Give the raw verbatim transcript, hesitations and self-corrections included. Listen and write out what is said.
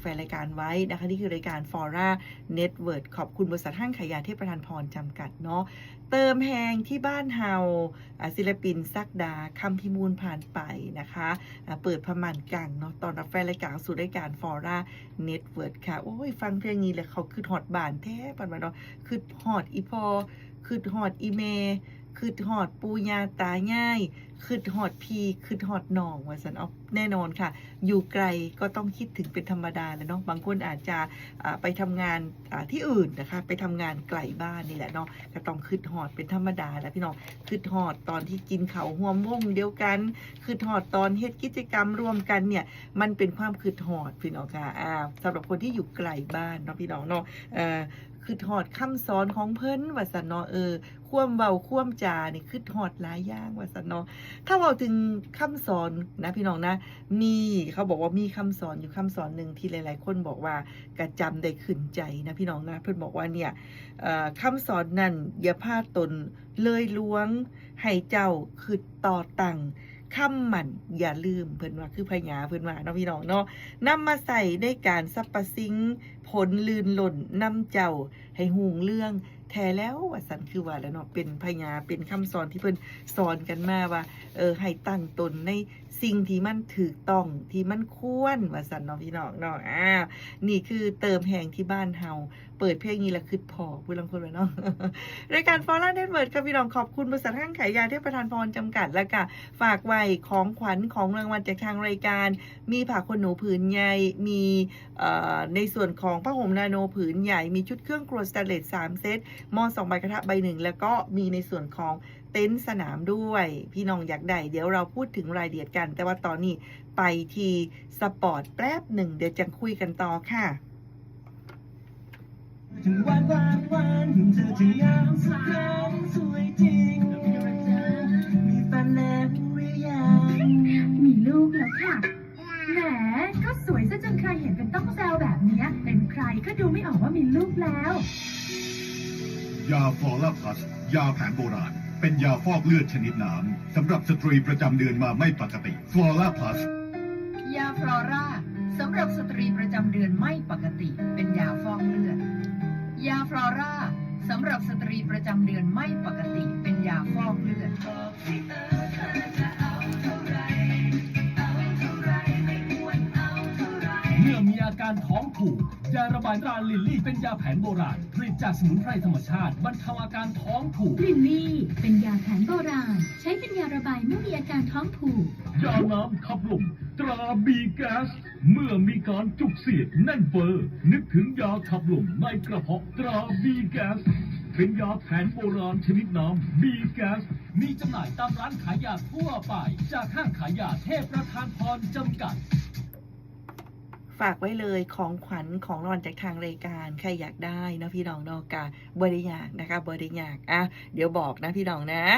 แฟนรายการไว้นะคะ นี่คือรายการ Flora Network ขอบคุณบริษัทห้างขายยาเทพประธานพรจำกัดเนาะ เติมแฮงที่บ้านเฮา อ่า ศิลปินศักดา คำพิมูลผ่านไปนะคะ อ่า เปิดผ้าม่านกางเนาะ ต้อนรับแฟนรายการสู่รายการ Flora Network ค่ะ โอ้ย ฟังเพลงนี้แล้วเขาคิดฮอดบ้านแท้ปานว่าเนาะ คิดฮอดอีพ่อ คิดฮอดอีแม่ คิดฮอดปู่ย่าตายาย คิดฮอดพี่ คิดฮอดน้อง ว่าซั่น เอา แน่นอนค่ะ อยู่ไกลก็ต้องคิดถึงเป็นธรรมดาแหละเนาะ บางคนอาจจะ อ่า ไปทำงาน อ่า ที่อื่นนะคะ ไปทำงานไกลบ้านนี่แหละเนาะ ก็ต้องคิดฮอดเป็นธรรมดาแหละพี่น้อง คิดฮอดตอนที่กินข้าวร่วมวงเดียวกัน คิดฮอดตอนเฮ็ดกิจกรรมร่วมกันเนี่ย มันเป็นความคิดฮอดพี่น้องค่ะ อ่า สำหรับคนที่อยู่ไกลบ้านเนาะพี่น้องเนาะ เอ่อ คิดฮอดคำสอนของเพิ่นว่าซั่นเนาะ เออ ความเว้าความจานี่คิดฮอดหลายอย่างว่าซั่นเนาะ ถ้าเว้าถึงคำสอนนะพี่น้องนะ มี เขาบอกว่ามีคำสอนอยู่คำสอนหนึ่งที่หลายๆ คนบอกว่าก็จำได้ขึ้นใจนะพี่น้องนะ เพิ่นบอกว่าเนี่ย เอ่อ คำสอนนั้นอย่าพาตนเลยหลวง ให้เจ้าคิดต่อตั้ง คำมั่นอย่าลืม เพิ่นว่า คือพญาเพิ่นว่าเนาะพี่น้องเนาะ นำมาใส่ในการสรรพสิ่ง ผลลื่นล้นนำเจ้าให้ฮุ่งเรืองแท้แล้ว ว่าซั่น คือว่าแล้วเนาะ เป็นพญา เป็นคำสอนที่เพิ่นสอนกันมาว่า เออ ให้ตั้งตนในสิ่งที่มันถูกต้อง ที่มันควร ว่าซั่นเนาะพี่น้องเนาะ อ่า นี่คือเติมแฮงที่บ้านเฮา เปิดเพลงนี้แล้วคิดพ้อ ผู้ลางคนว่าเนาะ รายการ Flora Network ค่ะพี่น้อง ขอบคุณบริษัทห้างขายยาเทพประธานพรจำกัด แล้วก็ฝากไว้ของขวัญของรางวัลจากทางรายการ มีผ้าขนหนูผืนใหญ่ มี เอ่อ ในส่วนของผ้าห่มนาโนผืนใหญ่ มีชุดเครื่องครัวสแตนเลสสามเซต หม้อสองใบ กระทะใบหนึ่ง แล้วก็มีในส่วนของเต็นท์สนามด้วย พี่น้องอยากได้ เดี๋ยวเราพูดถึงรายละเอียดกัน แต่ว่าตอนนี้ไปที่สปอร์ตแป๊บหนึ่ง เดี๋ยวจั่งคุยกันต่อค่ะ ถึงวันวันวันเธอจะยามสักครั้งสวยจริง มีแฟนแล้วหรือยัง มีลูกแล้วค่ะ แหม ก็สวยซะจนใครเห็นเป็นต้องแซวแบบเนี้ย เป็นใครก็ดูไม่ออกว่ามีลูกแล้ว ยา Flora Plus ยาแผนโบราณ เป็นยาฟอกเลือดชนิดน้ำสำหรับสตรีประจำเดือนมาไม่ปกติ Flora Plus ยา Flora สำหรับสตรีประจำเดือนไม่ปกติ เป็นยาฟอกเลือด ยา Flora สำหรับสตรีประจำเดือนไม่ปกติ เป็นยาฟอกเลือด เมื่อมีอาการท้องผูก ยาระบายตราลิลลี่เป็นยาแผนโบราณ ผลิตจากสมุนไพรธรรมชาติ บรรเทาอาการท้องผูก ลิลลี่ เป็นยาแผนโบราณ ใช้เป็นยาระบายเมื่อมีอาการท้องผูก ยาน้ำขับลมตรา B Gas เมื่อมีการจุกเสียดแน่นเฟ้อ นึกถึงยาขับลมในกระเพาะตรา B Gas เป็นยาแผนโบราณชนิดน้ำ B Gas มีจำหน่ายตามร้านขายยาทั่วไป จากห้างขายยาเทพประธานพรจำกัด ฝากไว้เลยของขวัญของรางวัลจากทางรายการ ใครอยากได้นะพี่น้องเนาะ กะบ่ได้ยากนะคะ บ่ได้ยาก อ่ะ เดี๋ยวบอกนะพี่น้องนะ